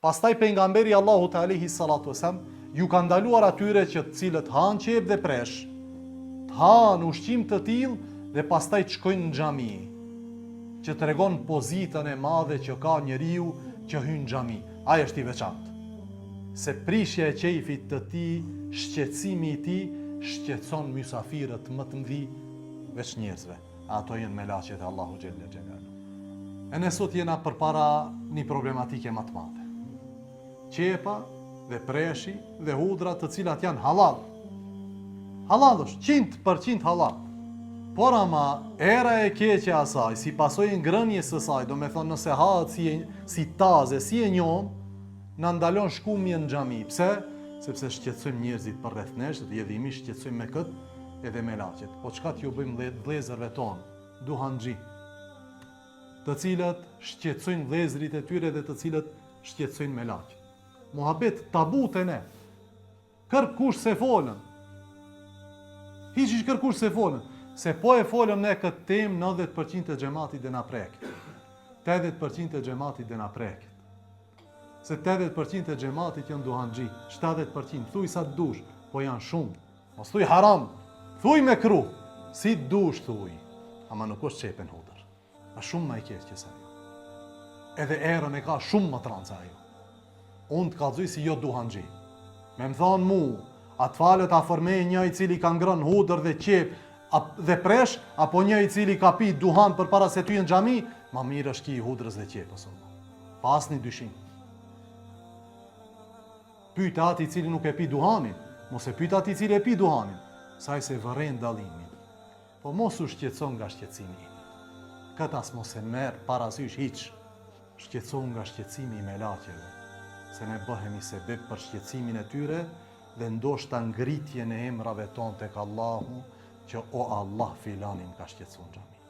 Pastaj Pejgamberi i Allahut alejhi salatu vesselam ju ka ndaluar atyre që të cilët hanë qepë dhe presh, të hanë ushqim të tillë dhe pastaj të shkojnë në xhami, që tregon pozitën e madhe që ka njeriu që hyn në xhami. Ai është i veçantë. Se prishja e qejfit të tij, shqetësimi i tij, shqetëson mysafirët më të mëdhi veç njerëzve. Ato janë melaqet e Allahu xhelle xhelalu. E ne sot jena përpara një problematike ma të madhe. Qepa dhe preshi dhe hudra të cilat janë halal. Halal është, 100% halal. Por ama, era e keqe e asaj, si pasojë e ngrënies së saj, domethonë nëse hahet si, e, si taze, si e njomë, na ndalon shkumjen në xhami. Pse? Sepse shqetësojmë njerëzit përreth nesh, rrjedhimisht shqetësojmë me këtë, edhe melaqet. Po çka t'ju bëjmë vëllezërve tonë, duhanxhi, të cilët shqetësojnë vëllezërit e tyre dhe të cilët shqetësojnë melaqet. Muhabet tabu te ne. Kërkush s'e folën. Hiç hiç kërkush s'e folën. Se po e folëm ne këtë temë 90% e xhematit do na preket. 80% e xhematit do na preket. Se 80% e xhematit janë duhanxhi, 70%, thuj sa të dush, po janë shumë. Mos thuj haram, thuj mekruh, si dush thuj, ama nuk është qepë në hudër. A shumë ma i keq se ajo. Edhe erën e ka shumë më të randë se ajo. Unë të kallzoj si jo duhanxhi. Me më thonë mu, a të falet afër meje një i cili ka ngrënë hudër dhe qepë dhe presh, apo një i cili ka pi duhan përpara se të hyjë në xhami, ma mirë është ki i hudrës dhe qepës. Pa asnjë dyshim. Pyte atë i cili nuk e pi duhanin, mos e pyt atë i cili e pi duhanin, se ai s'e vëren dallimin. Po mos u shqetëso nga shqetësimi im. Këtë as mos e merr parasysh hiç. Shqetësohu nga shqetësimi i melaqeve, se ne bëhemi sebeb për shqetësimin e tyre dhe ndoshta ngritjen e emrave tonë tek Allahu që o Allah filani më ka shqetësu në xhami.